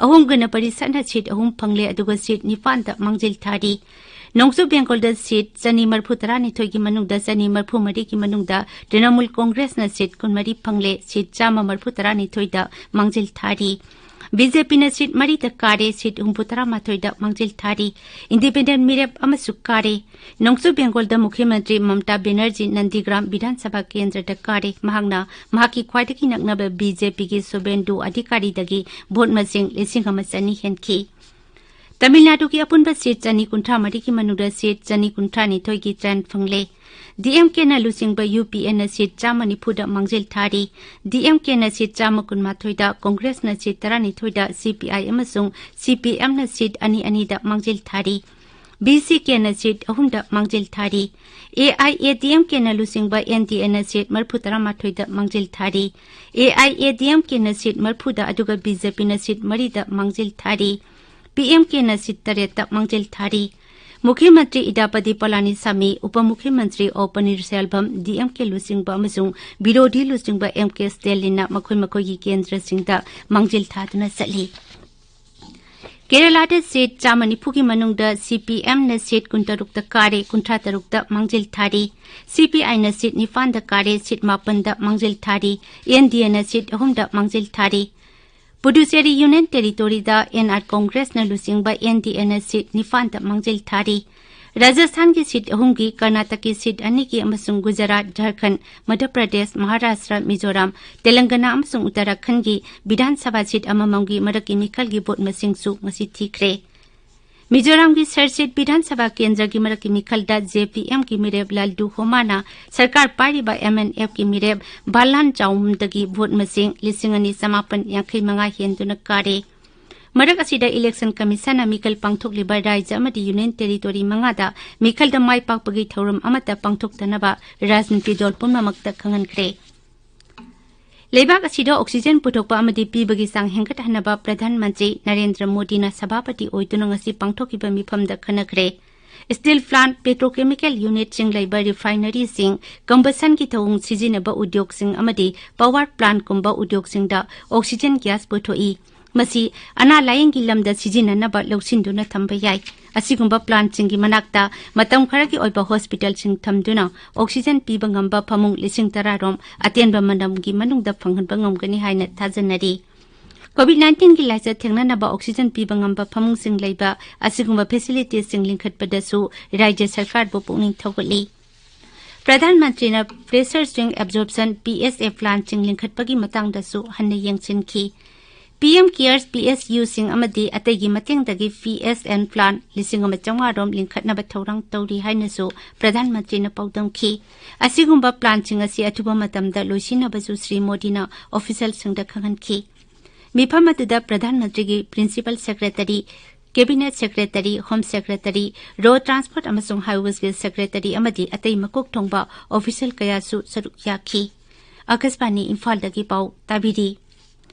ꯑꯍꯣꯝ ꯒꯅ ꯄꯔꯤꯁꯠꯅ seat ꯑꯍꯨꯝ ꯐꯪꯂꯦ, ꯑꯗꯨꯒ seat ꯅꯤꯄꯥꯟꯗ ꯃꯥꯡꯖꯤꯜ ꯊꯥꯔꯤ꯫ ꯅꯣꯡꯆꯨꯞ ꯕꯦꯡꯒꯣꯜꯗ seat ꯆꯅꯤ ꯃꯔꯤꯐꯨ ꯇꯔꯥꯅꯤꯊꯣꯏꯒꯤ ꯃꯅꯨꯡꯗ ꯆꯅꯤ ꯃꯔꯤꯐꯨ ꯃꯔꯤꯒꯤ ꯃꯅꯨꯡꯗ ꯇ꯭ꯔꯤꯅꯃꯨꯜ ꯀꯣꯡꯒ꯭ꯔꯦꯁꯅ seat ꯀꯨꯟꯃꯔꯤ ꯐꯪꯂꯦ, seat ꯆꯥꯝꯃ ꯃꯔꯤꯐꯨ ꯇꯔꯥꯅꯤꯊꯣꯏꯗ ꯃꯥꯡꯖꯤꯜ ꯊꯥꯔꯤ꯫ BJPꯅ seat ꯃꯔꯤꯗ ꯀꯥꯔꯦ, seat ꯍꯨꯝꯐꯨ ꯇꯔꯥꯃꯥꯊꯣꯏꯗ ꯃꯥꯡꯖꯤꯜ ꯊꯥꯔꯤ꯫ Independent ꯃꯤꯔꯦꯞ ꯑꯃꯁꯨ ꯀꯥꯔꯦ꯫ ꯅꯣꯡꯆꯨꯞ ꯕꯦꯡꯒꯣꯜꯗ ꯃꯨꯈ꯭ꯌ ꯃꯟꯇ꯭ꯔꯤ ꯃꯝꯇꯥ ꯕꯦꯅꯔꯖꯤ ꯅꯟꯗꯤꯒ꯭ꯔꯥꯝ ꯕꯤꯙꯥꯟ ꯁꯚꯥ ꯀꯦꯟꯗ꯭ꯔꯗ ꯀꯥꯔꯦ꯫ ꯃꯍꯥꯛꯅ ꯃꯍꯥꯛꯀꯤ ꯈ꯭ꯋꯥꯏꯗꯒꯤ ꯅꯛꯅꯕ BJPꯒꯤ ꯁꯨꯕꯦꯟꯗꯨ ꯑꯙꯤꯀꯥꯔꯤꯗꯒꯤ vote ꯃꯁꯤꯡ ꯂꯤꯁꯤꯡ ꯑꯃ ꯆꯅꯤ ꯍꯦꯟꯈꯤ꯫ ꯇꯥꯃꯤꯜ ꯅꯥꯗꯨꯒꯤ ꯑꯄꯨꯟꯕ seat ꯆꯅꯤ ꯀꯨꯟꯊ꯭ꯔꯥ ꯃꯔꯤꯒꯤ ꯃꯅꯨꯡꯗ seat ꯆꯅꯤ ꯀꯨꯟꯊ꯭ꯔꯥ ꯅꯤꯊꯣꯏꯒꯤ ꯆꯥꯟ ꯐꯪꯂꯦ꯫ DMKꯅ ꯂꯨꯆꯤꯡꯕ UPAꯅ seat ꯆꯥꯝꯃ ꯅꯤꯐꯨꯗ ꯃꯥꯡꯖꯤꯜ ꯊꯥꯔꯤ꯫ DMKꯅ seat ꯆꯥꯝꯃ ꯀꯨꯟꯃꯥꯊꯣꯏꯗ, ꯀꯣꯡꯒ꯭ꯔꯦꯁꯅ seat ꯇꯔꯥꯅꯤꯊꯣꯏꯗ, CPI ꯑꯃꯁꯨꯡ CPMꯅ seat ꯑꯅꯤ ꯑꯅꯤꯗ ꯃꯥꯡꯖꯤꯜ ꯊꯥꯔꯤ꯫ BCKꯅ seat ꯑꯍꯨꯝꯗ ꯃꯥꯡꯖꯤꯜ ꯊꯥꯔꯤ꯫ AIADMKꯅ ꯂꯨꯆꯤꯡꯕ NDAꯅ seat ꯃꯔꯤꯐꯨ ꯇꯔꯥꯃꯥꯊꯣꯏꯗ ꯃꯥꯡꯖꯤꯜ ꯊꯥꯔꯤ꯫ AIADMKꯅ seat ꯃꯔꯤꯐꯨꯗ, ꯑꯗꯨꯒ BJPꯅ seat ꯃꯔꯤꯗ ꯃꯥꯡꯖꯤꯜ ꯊꯥꯔꯤ꯫ PMKꯅ seat ꯇꯔꯦꯠꯇ ꯃꯥꯡꯖꯤꯜ ꯊꯥꯔꯤ꯫ ꯃꯨꯈ꯭ꯌ ꯃꯟꯇ꯭ꯔꯤ ꯏꯗꯥꯄꯗꯤ ꯄꯂꯥꯅꯤꯁꯥꯃꯤ, ꯎꯄ ꯃꯨꯈ꯭ꯌ ꯃꯟꯇ꯭ꯔꯤ ꯑꯣ ꯄꯅꯤꯔꯁꯦꯜꯚꯝ, DMK ꯂꯨꯆꯤꯡꯕ ꯑꯃꯁꯨꯡ ꯕꯤꯔꯣꯙꯤ ꯂꯨꯆꯤꯡꯕ MK ꯁ꯭ꯇꯦꯂꯤꯟꯅ ꯃꯈꯣꯏ ꯃꯈꯣꯏꯒꯤ ꯀꯦꯟꯗ꯭ꯔꯁꯤꯡꯗ ꯃꯥꯡꯖꯤꯜ ꯊꯥꯗꯨꯅ ꯆꯠꯂꯤ꯫ ꯀꯦꯔꯂꯥꯗ seat ꯆꯥꯝꯃ ꯅꯤꯐꯨꯒꯤ ꯃꯅꯨꯡꯗ CPMꯅ seat ꯀꯨꯟꯇꯔꯨꯛꯇ ꯀꯥꯔꯦ, ꯀꯨꯟꯊ꯭ꯔꯥ ꯇꯔꯨꯛꯇ ꯃꯥꯡꯖꯤꯜ ꯊꯥꯔꯤ꯫ CPIꯅ seat ꯅꯤꯄꯥꯟꯗ ꯀꯥꯔꯦ, seat ꯃꯥꯄꯟꯗ ꯃꯥꯡꯖꯤꯜ ꯊꯥꯔꯤ꯫ NDAꯅ seat ꯑꯍꯨꯝꯗ ꯃꯥꯡꯖꯤꯜ ꯊꯥꯔꯤ꯫ ꯄꯨꯗꯨꯆꯦꯔꯤ Union Territoryꯗ NR Congressꯅ ꯂꯨꯆꯤꯡꯕ NDAꯅ seat ꯅꯤꯄꯥꯟꯗ ꯃꯥꯡꯖꯤꯜ ꯊꯥꯔꯤ꯫ ꯔꯥꯖꯁꯊꯥꯟꯒꯤ ꯁꯤꯠ ꯑꯍꯨꯝꯒꯤ, ꯀꯔꯅꯥꯇꯛꯀꯤ ꯁꯤꯠ ꯑꯅꯤꯒꯤ ꯑꯃꯁꯨꯡ ꯒꯨꯖꯔꯥꯠ, ꯖꯔꯈꯟꯗ, ꯃꯙ꯭ꯌ ꯄ꯭ꯔꯗꯦꯁ, ꯃꯍꯥꯔꯥꯁꯇ꯭ꯔ, ꯃꯤꯖꯣꯔꯥꯝ, ꯇꯦꯂꯪꯒꯅꯥ ꯑꯃꯁꯨꯡ ꯎꯠꯇꯔꯥꯈꯟꯗꯒꯤ ꯕꯤꯙꯥꯟ ꯁꯚꯥ ꯁꯤꯠ ꯑꯃꯃꯝꯒꯤ ꯃꯔꯛꯀꯤ ꯃꯤꯈꯜꯒꯤ ꯚꯣꯠ ꯃꯁꯤꯡꯁꯨ ꯉꯁꯤ ꯊꯤꯈ꯭ꯔꯦ꯫ ꯃꯤꯖꯣꯔꯥꯝꯒꯤ ꯁꯔꯁꯤꯠ ꯕꯤꯙꯥꯟ ꯁꯚꯥ ꯀꯦꯟꯗ꯭ꯔꯒꯤ ꯃꯔꯛꯀꯤ ꯃꯤꯈꯜꯗ ꯖꯦ ꯄꯤ ꯑꯦꯝꯒꯤ ꯃꯤꯔꯦꯞ ꯂꯥꯜꯗꯨ ꯍꯣꯃꯥꯅ ꯁꯔꯀꯥꯔ ꯄꯥꯏꯔꯤꯕ ꯑꯦꯝ ꯑꯦꯟ ꯑꯦꯐꯀꯤ ꯃꯤꯔꯦꯞ ꯕꯥꯂꯥꯟ ꯆꯥꯎꯝꯗꯒꯤ ꯚꯣꯠ ꯃꯁꯤꯡ ꯂꯤꯁꯤꯡ ꯑꯅꯤ ꯆꯃꯥꯄꯟ ꯌꯥꯡꯈꯩ ꯃꯉꯥ ꯍꯦꯟꯗꯨꯅ ꯀꯥꯔꯦ꯫ ꯃꯔꯛ ꯑꯁꯤꯗ, ꯏꯂꯦꯛꯁꯟ ꯀꯃꯤꯁꯟꯅ ꯃꯤꯈꯜ ꯄꯥꯡꯊꯣꯛꯂꯤꯕ ꯔꯥꯖ꯭ꯌ ꯑꯃꯗꯤ ꯌꯨꯅꯤꯌꯟ ꯇꯦꯔꯤꯇꯣꯔꯤ ꯃꯉꯥꯗ ꯃꯤꯈꯜꯗ ꯃꯥꯏ ꯄꯥꯛꯄꯒꯤ ꯊꯧꯔꯝ ꯑꯃꯠꯇ ꯄꯥꯡꯊꯣꯛꯇꯅꯕ ꯔꯥꯖꯅꯤꯇꯤ ꯗꯜ ꯄꯨꯝꯅꯃꯛꯇ ꯈꯪꯍꯟꯈ꯭ꯔꯦ꯫ ꯂꯩꯕꯥꯛ ꯑꯁꯤꯗ ꯑꯣꯛꯁꯤꯖꯦꯟ ꯄꯨꯊꯣꯛꯄ ꯑꯃꯗꯤ ꯄꯤꯕꯒꯤ ꯆꯥꯡ ꯍꯦꯟꯒꯠꯍꯟꯅꯕ ꯄ꯭ꯔꯙꯥꯟ ꯃꯟꯇ꯭ꯔꯤ ꯅꯔꯦꯟꯗ꯭ꯔ ꯃꯣꯗꯤꯅ ꯁꯚꯥꯄꯇꯤ ꯑꯣꯏꯗꯨꯅ ꯉꯁꯤ ꯄꯥꯡꯊꯣꯛꯈꯤꯕ ꯃꯤꯐꯝꯗ ꯈꯟꯅꯈ꯭ꯔꯦ꯫ ꯁ꯭ꯇꯤꯜ ꯄ꯭ꯂꯥꯟꯠ, ꯄꯦꯇ꯭ꯔꯣꯀꯦꯃꯤꯀꯦꯜ ꯌꯨꯅꯤꯠꯁꯤꯡ ꯂꯩꯕ ꯔꯤꯐꯥꯏꯅꯔꯤꯁꯤꯡ, ꯀꯝꯕꯁꯟꯒꯤ ꯊꯧꯑꯣꯡ ꯁꯤꯖꯤꯟꯅꯕ ꯎꯗ꯭ꯌꯣꯒꯁꯤꯡ ꯑꯃꯗꯤ ꯄꯥꯋꯔ ꯄ꯭ꯂꯥꯟꯠꯀꯨꯝꯕ ꯎꯗ꯭ꯌꯣꯒꯁꯤꯡꯗ ꯑꯣꯛꯁꯤꯖꯦꯟ ꯒ꯭ꯌꯥꯁ ꯄꯨꯊꯣꯛꯏ꯫ ꯃꯁꯤ ꯑꯅꯥ ꯂꯥꯌꯦꯡꯒꯤ ꯂꯝꯗ ꯁꯤꯖꯤꯟꯅꯅꯕ ꯂꯧꯁꯤꯟꯗꯨꯅ ꯊꯝꯕ ꯌꯥꯏ꯫ ꯑꯁꯤꯒꯨꯝꯕ ꯄ꯭ꯂꯥꯟꯠꯁꯤꯡꯒꯤ ꯃꯅꯥꯛꯇ ꯃꯇꯝ ꯈꯔꯒꯤ ꯑꯣꯏꯕ ꯍꯣꯁꯄꯤꯇꯥꯜꯁꯤꯡ ꯊꯝꯗꯨꯅ ꯑꯣꯛꯁꯤꯖꯦꯟ ꯄꯤꯕ ꯉꯝꯕ ꯐꯃꯨꯡ ꯂꯤꯁꯤꯡ ꯇꯔꯥ ꯔꯣꯝ ꯑꯇꯦꯟꯕ ꯃꯇꯝꯒꯤ ꯃꯅꯨꯡꯗ ꯐꯪꯍꯟꯕ ꯉꯝꯒꯅꯤ ꯍꯥꯏꯅ ꯊꯥꯖꯅꯔꯤ꯫ ꯀꯣꯚꯤꯗ ꯅꯥꯏꯟꯇꯤꯟꯒꯤ ꯂꯥꯏꯆꯠ ꯊꯦꯡꯅꯅꯕ ꯑꯣꯛꯁꯤꯖꯦꯟ ꯄꯤꯕ ꯉꯝꯕ ꯐꯃꯨꯡꯁꯤꯡ ꯂꯩꯕ ꯑꯁꯤꯒꯨꯝꯕ ꯐꯦꯁꯤꯂꯤꯇꯤꯁꯤꯡ ꯂꯤꯡꯈꯠꯄꯗꯁꯨ ꯔꯥꯖ꯭ꯌ ꯁꯔꯀꯥꯔꯕꯨ ꯄꯨꯛꯅꯤꯡ ꯊꯧꯒꯠꯂꯤ꯫ ꯄ꯭ꯔꯙꯥꯟ ꯃꯟꯇ꯭ꯔꯤꯅ pressure swing absorption, P S ꯑꯦ, ꯄ꯭ꯂꯥꯟꯠꯁꯤꯡ ꯂꯤꯡꯈꯠꯄꯒꯤ ꯃꯇꯥꯡꯗꯁꯨ ꯍꯟꯅ ꯌꯦꯡꯁꯤꯟꯈꯤ꯫ ꯄꯤ ꯑꯦꯝ ꯀꯦꯌꯔꯁ, ꯄꯤ ꯑꯦꯁ ꯌꯨꯁꯤꯡ ꯑꯃꯗꯤ ꯑꯇꯩꯒꯤ ꯃꯇꯦꯡꯗꯒꯤ ꯄꯤ ꯑꯦꯁ ꯑꯦꯟ ꯄ꯭ꯂꯥꯟꯠ ꯂꯤꯁꯤꯡ ꯑꯃ ꯆꯥꯝꯃꯉꯥ ꯔꯣꯝ ꯂꯤꯡꯈꯠꯅꯕ ꯊꯧꯔꯥꯡ ꯇꯧꯔꯤ ꯍꯥꯏꯅꯁꯨ ꯄ꯭ꯔꯙꯥꯟ ꯃꯟꯇ꯭ꯔꯤꯅ ꯄꯥꯎꯗꯝꯈꯤ꯫ ꯑꯁꯤꯒꯨꯝꯕ ꯄ꯭ꯂꯥꯟꯠꯁꯤꯡ ꯑꯁꯤ ꯑꯊꯨꯕ ꯃꯇꯝꯗ ꯂꯣꯏꯁꯤꯟꯅꯕꯁꯨ ꯁ꯭ꯔꯤ ꯃꯣꯗꯤꯅ ꯑꯣꯐꯤꯁꯤꯌꯦꯜꯁꯤꯡꯗ ꯈꯪꯍꯟꯈꯤ꯫ ꯃꯤꯐꯝ ꯑꯗꯨꯗ ꯄ꯭ꯔꯙꯥꯟ ꯃꯟꯇ꯭ꯔꯤꯒꯤ principal secretary, cabinet secretary, home secretary, road transport ꯑꯃꯁꯨꯡ ꯍꯥꯏꯋꯦꯁꯀꯤ ꯁꯦꯀ꯭ꯔꯦꯇꯔꯤ ꯑꯃꯗꯤ ꯑꯇꯩ ꯃꯀꯣꯛ ꯊꯣꯡꯕ ꯑꯣꯐꯤꯁꯤꯌꯦꯜ ꯀꯌꯥꯁꯨ ꯁꯔꯨꯛ ꯌꯥꯈꯤ꯫ ꯑꯀꯥꯁꯕꯥꯅꯤ ꯏꯝꯐꯥꯜꯗꯒꯤ ꯄꯥꯎ ꯇꯥꯕꯤꯔꯤ꯫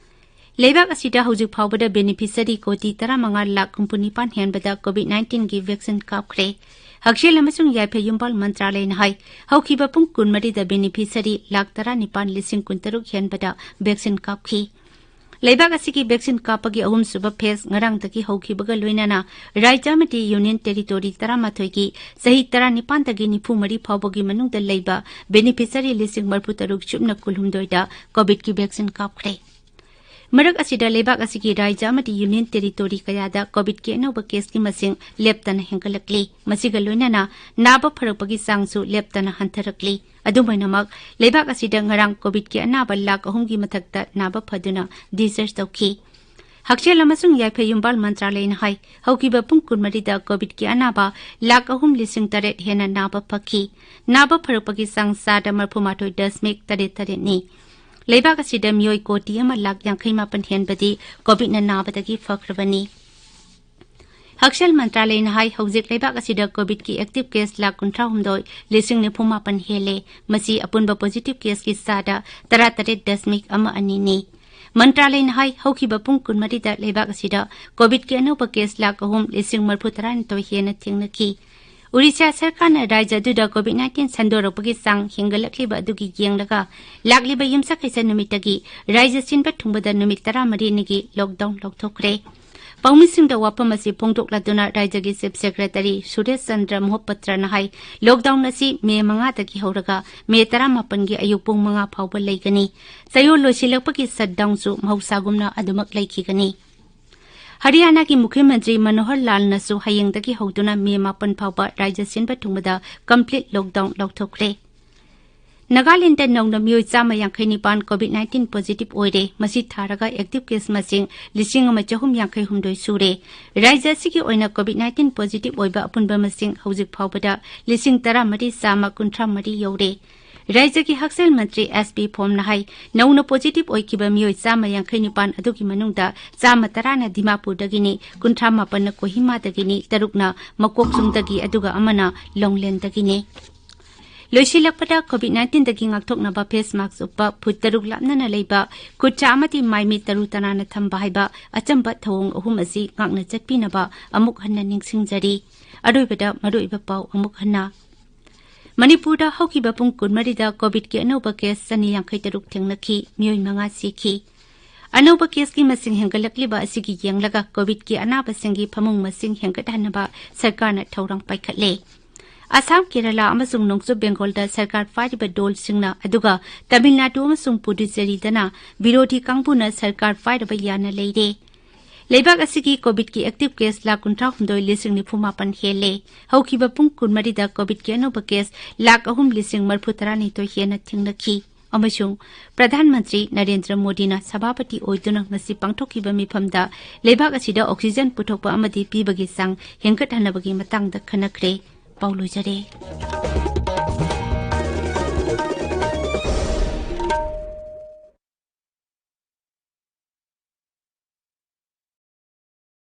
ꯂꯩꯕꯥꯛ ꯑꯁꯤꯗ ꯍꯧꯖꯤꯛ ꯐꯥꯎꯕꯗ ꯕꯦꯅꯤꯐꯤꯁꯔꯤ ꯀꯣꯇꯤ ꯇꯔꯥꯃꯉꯥ ꯂꯥꯈ ꯍꯨꯝꯐꯨꯅꯤꯄꯥꯟ ꯍꯦꯟꯕꯗ ꯀꯣꯚꯤꯗ ꯅꯥꯏꯟꯇꯤꯟꯒꯤ ꯚꯦꯛꯁꯤꯟ ꯀꯥꯞꯈ꯭ꯔꯦ꯫ ꯍꯛꯁꯦꯜ ꯑꯃꯁꯨꯡ ꯌꯥꯏꯐ ꯌꯨꯝꯕꯥꯜ ꯃꯟꯇ꯭ꯔꯥꯂꯌꯅ ꯍꯥꯏ, ꯍꯧꯈꯤꯕ ꯄꯨꯡ ꯀꯨꯟꯃꯔꯤꯗ ꯕꯦꯅꯤꯐꯤꯁꯔꯤ ꯂꯥꯈ ꯇꯔꯥꯅꯤꯄꯥꯟ ꯂꯤꯁꯤꯡ ꯀꯨꯟꯇꯔꯨꯛ ꯍꯦꯟꯕꯗ ꯚꯦꯛꯁꯤꯟ ꯀꯥꯞꯈꯤ꯫ ꯂꯩꯕꯥꯛ ꯑꯁꯤꯒꯤ ꯚꯦꯛꯁꯤꯟ ꯀꯥꯞꯄꯒꯤ ꯑꯍꯨꯝꯁꯨꯕ ꯐꯦꯖ ꯉꯔꯥꯡꯗꯒꯤ ꯍꯧꯈꯤꯕꯒ ꯂꯣꯏꯅꯅ ꯔꯥꯖ꯭ꯌ ꯑꯃꯗꯤ ꯌꯨꯅꯤꯌꯟ ꯇꯦꯔꯤꯇꯣꯔꯤ ꯇꯔꯥꯃꯥꯊꯣꯏꯒꯤ ꯆꯍꯤ ꯇꯔꯥꯅꯤꯄꯥꯟꯗꯒꯤ ꯅꯤꯐꯨ ꯃꯔꯤ ꯐꯥꯎꯕꯒꯤ ꯃꯅꯨꯡꯗ ꯂꯩꯕ ꯕꯦꯅꯤꯐꯤꯁꯔꯤ ꯂꯤꯁꯤꯡ ꯃꯔꯤꯐꯨ ꯇꯔꯨꯛ ꯁꯨꯞꯅ ꯀꯨꯟꯍꯨꯝꯗꯣꯏꯗ ꯀꯣꯚꯤꯗꯀꯤ ꯚꯦꯛꯁꯤꯟ ꯀꯥꯞꯈ꯭ꯔꯦ꯫ ꯃꯔꯛ ꯑꯁꯤꯗ, ꯂꯩꯕꯥꯛ ꯑꯁꯤꯒꯤ ꯔꯥꯖ꯭ꯌ ꯑꯃꯗꯤ ꯌꯨꯅꯤꯌꯟ ꯇꯦꯔꯤꯇꯣꯔꯤ ꯀꯌꯥꯗ ꯀꯣꯚꯤꯗꯀꯤ ꯑꯅꯧꯕ ꯀꯦꯁꯀꯤ ꯃꯁꯤꯡ ꯂꯦꯞꯇꯅ ꯍꯦꯟꯒꯠꯂꯛꯂꯤ꯫ ꯃꯁꯤꯒ ꯂꯣꯏꯅꯅ ꯅꯥꯕ ꯐꯔꯛꯄꯒꯤ ꯆꯥꯡꯁꯨ ꯂꯦꯞꯇꯅ ꯍꯟꯊꯔꯛꯂꯤ꯫ ꯑꯗꯨꯝ ꯑꯣꯏꯅꯃꯛ, ꯂꯩꯕꯥꯛ ꯑꯁꯤꯗ ꯉꯔꯥꯡ ꯀꯣꯚꯤꯗꯀꯤ ꯑꯅꯥꯕ ꯂꯥꯈ ꯑꯍꯨꯝꯒꯤ ꯃꯊꯛꯇ ꯅꯥꯕ ꯐꯗꯨꯅ discharge ꯇꯧꯈꯤ꯫ ꯍꯛꯁꯦꯜ ꯑꯃꯁꯨꯡ ꯌꯥꯏꯐ ꯌꯨꯝꯕꯥꯜ ꯃꯟꯇ꯭ꯔꯥꯂꯌꯅ ꯍꯥꯏ, ꯍꯧꯈꯤꯕ ꯄꯨꯡ ꯀꯨꯟꯃꯔꯤꯗ ꯀꯣꯚꯤꯗꯀꯤ ꯑꯅꯥꯕ ꯂꯥꯈ ꯑꯍꯨꯝ ꯂꯤꯁꯤꯡ ꯇꯔꯦꯠ ꯍꯦꯟꯅ ꯅꯥꯕ ꯐꯈꯤ꯫ ꯅꯥꯕ ꯐꯔꯛꯄꯒꯤ ꯆꯥꯡ ꯆꯥꯗ ꯃꯔꯐꯨ ꯃꯥꯊꯣꯏ ꯗꯁꯃꯤꯛ ꯇꯔꯦꯠ ꯇꯔꯦꯠꯅꯤ꯫ ꯂꯩꯕꯥꯛ ꯑꯁꯤꯗ ꯃꯤꯑꯣꯏ ꯀꯣꯇꯤ ꯑꯃ ꯂꯥꯈ ꯌꯥꯡꯈꯩ ꯃꯥꯄꯟ ꯍꯦꯟꯕꯗꯤ ꯀꯣꯚꯤꯗꯅ ꯅꯥꯕꯗꯒꯤ ꯐꯈ꯭ꯔꯕꯅꯤ꯫ ꯍꯛꯁꯦꯜ ꯃꯟꯇ꯭ꯔꯥꯂꯌꯅ ꯍꯥꯏ, ꯍꯧꯖꯤꯛ ꯂꯩꯕꯥꯛ ꯑꯁꯤꯗ ꯀꯣꯚꯤꯗꯀꯤ active case ꯂꯥꯈ ꯀꯨꯟꯊ꯭ꯔꯥꯍꯨꯝꯗꯣꯏ ꯂꯤꯁꯤꯡ ꯅꯤꯐꯨ ꯃꯥꯄꯟ ꯍꯦꯜꯂꯦ꯫ ꯃꯁꯤ ꯑꯄꯨꯟꯕ positive caseꯀꯤ ꯆꯥꯗ ꯇꯔꯥꯇꯔꯦꯠ ꯗꯁꯃꯤꯛ ꯑꯃ ꯑꯅꯤꯅꯤ꯫ ꯃꯟꯇ꯭ꯔꯥꯂꯌꯅ ꯍꯥꯏ, ꯍꯧꯈꯤꯕ ꯄꯨꯡ ꯀꯨꯟꯃꯔꯤꯗ ꯂꯩꯕꯥꯛ ꯑꯁꯤꯗ ꯀꯣꯚꯤꯗꯀꯤ ꯑꯅꯧꯕ case ꯂꯥꯈ ꯑꯍꯨꯝ ꯂꯤꯁꯤꯡ ꯃꯔꯐꯨ ꯇꯔꯥꯅꯤꯊꯣꯏ ꯍꯦꯟꯅ ꯊꯦꯡꯅꯈꯤ꯫ ꯑꯣꯔꯤꯁꯥ ꯁꯔꯀꯥꯔꯅ ꯔꯥꯖ꯭ꯌ ꯑꯗꯨꯗ ꯀꯣꯚꯤꯗ nineteen ꯁꯟꯗꯣꯔꯛꯄꯒꯤ ꯆꯥꯡ ꯍꯦꯟꯒꯠꯂꯛꯂꯤꯕ ꯑꯗꯨꯒꯤ ꯌꯦꯡꯂꯒ, ꯂꯥꯛꯂꯤꯕ ꯌꯨꯝꯁꯀꯩꯁ ꯅꯨꯃꯤꯠꯇꯒꯤ ꯔꯥꯖ꯭ꯌ ꯁꯤꯟꯕ ꯊꯨꯡꯕꯗ ꯅꯨꯃꯤꯠ ꯇꯔꯥꯃꯔꯤꯅꯤꯒꯤ lockdown ꯂꯧꯊꯣꯛꯈ꯭ꯔꯦ꯫ ꯄꯥꯎꯃꯤꯁꯤꯡꯗ ꯋꯥꯐꯝ ꯑꯁꯤ ꯐꯣꯡꯗꯣꯛꯂꯗꯨꯅ ꯔꯥꯖ꯭ꯌꯒꯤ Chief Secretary ꯁꯨꯔꯦꯁ ꯆꯟꯗ꯭ꯔ ꯃꯣꯍꯄꯇ꯭ꯔꯅ ꯍꯥꯏ, lockdown ꯑꯁꯤ ꯃꯦ ꯃꯉꯥꯗꯒꯤ ꯍꯧꯔꯒ ꯃꯦ ꯇꯔꯥꯃꯥꯄꯟꯒꯤ ꯑꯌꯨꯛ ꯄꯨꯡ ꯃꯉꯥ ꯐꯥꯎꯕ ꯂꯩꯒꯅꯤ꯫ ꯆꯌꯣꯜ ꯂꯣꯏꯁꯤꯜꯂꯛꯄꯒꯤ shutdownꯁꯨ ꯃꯍꯧꯁꯥꯒꯨꯝꯅ ꯑꯗꯨꯃꯛ ꯂꯩꯈꯤꯒꯅꯤ꯫ ꯍꯔꯤꯌꯥꯅꯥꯒꯤ ꯃꯨꯈ꯭ꯌ ꯃꯟꯇ꯭ꯔꯤ ꯃꯅꯣꯍꯔ ꯂꯥꯜꯅꯁꯨ ꯍꯌꯦꯡꯗꯒꯤ ꯍꯧꯗꯨꯅ ꯃꯦ ꯃꯥꯄꯟ ꯐꯥꯎꯕ ꯔꯥꯖ꯭ꯌ ꯁꯤꯟꯕ ꯊꯨꯡꯕꯗ complete lockdown ꯂꯧꯊꯣꯛꯈ꯭ꯔꯦ꯫ ꯅꯥꯒꯥꯂꯦꯟꯗ ꯅꯧꯅ ꯃꯤꯑꯣꯏ ꯆꯥꯝꯃ ꯌꯥꯡꯈꯩ ꯅꯤꯄꯥꯟ ꯀꯣꯚꯤꯗ nineteen positive ꯑꯣꯏꯔꯦ꯫ ꯃꯁꯤ ꯊꯥꯔꯒ active case ꯃꯁꯤꯡ ꯂꯤꯁꯤꯡ ꯑꯃ ꯆꯍꯨꯝ ꯌꯥꯡꯈꯩ ꯍꯨꯝꯗꯣꯏ ꯁꯨꯔꯦ꯫ ꯔꯥꯖ꯭ꯌ ꯑꯁꯤꯒꯤ ꯑꯣꯏꯅ ꯀꯣꯚꯤꯗ nineteen positive ꯑꯣꯏꯕ ꯑꯄꯨꯟꯕ ꯃꯁꯤꯡ ꯍꯧꯖꯤꯛ ꯐꯥꯎꯕꯗ ꯂꯤꯁꯤꯡ ꯇꯔꯥꯃꯔꯤ ꯆꯥꯝꯃ ꯀꯨꯟꯊ꯭ꯔꯥ ꯃꯔꯤ ꯌꯧꯔꯦ꯫ ꯔꯥꯖ꯭ꯌꯒꯤ ꯍꯛꯁꯦꯜ ꯃꯟꯇ꯭ꯔꯤ ꯑꯦꯁ ꯄꯤ ꯐꯣꯝꯅ ꯍꯥꯏ, ꯅꯧꯅ positive ꯑꯣꯏꯈꯤꯕ ꯃꯤꯑꯣꯏ ꯆꯥꯝꯃ ꯌꯥꯡꯈꯩ ꯅꯤꯄꯥꯟ ꯑꯗꯨꯒꯤ ꯃꯅꯨꯡꯗ ꯆꯥꯝꯃ ꯇꯔꯥꯅ ꯗꯤꯃꯥꯄꯨꯔꯗꯒꯤꯅꯤ, ꯀꯨꯟꯊ꯭ꯔꯥ ꯃꯥꯄꯟꯅ ꯀꯣꯍꯤꯃꯥꯗꯒꯤꯅꯤ, ꯇꯔꯨꯛꯅ ꯃꯀꯣꯛꯆꯨꯡꯗꯒꯤ, ꯑꯗꯨꯒ ꯑꯃꯅ ꯂꯣꯡꯂꯦꯟꯗꯒꯤꯅꯤ꯫ ꯂꯣꯏꯁꯤꯜꯂꯛꯄꯗ, ꯀꯣꯚꯤꯗ nineteen ꯗꯒꯤ ꯉꯥꯛꯊꯣꯛꯅꯕ face mask ꯎꯞꯄ, ꯐꯨꯠ ꯇꯔꯨꯛ ꯂꯥꯞꯅꯅ ꯂꯩꯕ, ꯈꯨꯠ ꯁꯥ ꯑꯃꯗꯤ ꯃꯥꯏ ꯃꯤꯠ ꯇꯔꯨ ꯇꯅꯥꯟꯅ ꯊꯝꯕ ꯍꯥꯏꯕ ꯑꯆꯝꯕ ꯊꯧꯑꯣꯡ ꯑꯍꯨꯝ ꯑꯁꯤ ꯉꯥꯛꯅ ꯆꯠꯄꯤꯅꯕ ꯑꯃꯨꯛ ꯍꯟꯅ ꯅꯤꯡꯁꯤꯡꯖꯔꯤ꯫ ꯑꯔꯣꯏꯕꯗ ꯃꯔꯨꯑꯣꯏꯕ ꯄꯥꯎ ꯑꯃꯨꯛ ꯍꯟꯅ꯫ ꯃꯅꯤꯄꯨꯔꯗ ꯍꯧꯈꯤꯕ ꯄꯨꯡ ꯀꯨꯟꯃꯔꯤꯗ ꯀꯣꯚꯤꯗꯀꯤ ꯑꯅꯧꯕ case ꯆꯅꯤ ꯌꯥꯡꯈꯩ ꯇꯔꯨꯛ ꯊꯦꯡꯅꯈꯤ, ꯃꯤꯑꯣꯏ ꯃꯉꯥ ꯁꯤꯈꯤ꯫ ꯑꯅꯧꯕ caseꯀꯤ ꯃꯁꯤꯡ ꯍꯦꯟꯒꯠꯂꯛꯂꯤꯕ ꯑꯁꯤꯒꯤ ꯌꯦꯡꯂꯒ ꯀꯣꯚꯤꯗꯀꯤ ꯑꯅꯥꯕꯁꯤꯡꯒꯤ ꯐꯃꯨꯡ ꯃꯁꯤꯡ ꯍꯦꯟꯒꯠꯍꯟꯅꯕ ꯁꯔꯀꯥꯔꯅ ꯊꯧꯔꯥꯡ ꯄꯥꯏꯈꯠꯂꯦ꯫ ꯑꯁꯥꯝ, ꯀꯦꯔꯂꯥ ꯑꯃꯁꯨꯡ ꯅꯣꯡꯆꯨꯞ ꯕꯦꯡꯒꯣꯜꯗ ꯁꯔꯀꯥꯔ ꯄꯥꯏꯔꯤꯕ ꯗꯣꯜꯁꯤꯡꯅ, ꯑꯗꯨꯒ ꯇꯥꯃꯤꯜ ꯅꯥꯗꯨ ꯑꯃꯁꯨꯡ ꯄꯨꯗꯨꯆꯦꯔꯤꯗꯅ ꯕꯤꯔꯣꯙꯤ ꯀꯥꯡꯕꯨꯅ ꯁꯔꯀꯥꯔ ꯄꯥꯏꯔꯕ ꯌꯥꯅ ꯂꯩꯔꯦ꯫ ꯂꯩꯕꯥꯛ ꯑꯁꯤꯒꯤ ꯀꯣꯚꯤꯗꯀꯤ ꯑꯦꯛꯇꯤꯚ ꯀꯦꯁ ꯂꯥꯈ ꯀꯨꯟꯊ꯭ꯔꯥ ꯍꯨꯝꯗꯣꯏ ꯂꯤꯁꯤꯡ ꯅꯤꯐꯨ ꯃꯥꯄꯟ ꯍꯦꯜꯂꯦ꯫ ꯍꯧꯈꯤꯕ ꯄꯨꯡ ꯀꯨꯟꯃꯔꯤꯗ ꯀꯣꯚꯤꯗꯀꯤ ꯑꯅꯧꯕ ꯀꯦꯁ ꯂꯥꯈ ꯑꯍꯨꯝ ꯂꯤꯁꯤꯡ ꯃꯔꯤꯐꯨ ꯇꯔꯥꯅꯤꯊꯣꯏ ꯍꯦꯟꯅ ꯊꯦꯡꯅꯈꯤ꯫ ꯑꯃꯁꯨꯡ ꯄ꯭ꯔꯙꯥꯟ ꯃꯟꯇ꯭ꯔꯤ ꯅꯔꯦꯟꯗ꯭ꯔ ꯃꯣꯗꯤꯅ ꯁꯚꯥꯄꯇꯤ ꯑꯣꯏꯗꯨꯅ ꯉꯁꯤ ꯄꯥꯡꯊꯣꯛꯈꯤꯕ ꯃꯤꯐꯝꯗ ꯂꯩꯕꯥꯛ ꯑꯁꯤꯗ ꯑꯣꯛꯁꯤꯖꯦꯟ ꯄꯨꯊꯣꯛꯄ ꯑꯃꯗꯤ ꯄꯤꯕꯒꯤ ꯆꯥꯡ ꯍꯦꯟꯒꯠꯍꯟꯅꯕꯒꯤ ꯃꯇꯥꯡꯗ ꯈꯟꯅꯈ꯭ꯔꯦ꯫ ꯄꯥꯎ ꯂꯣꯏꯖꯔꯦ꯫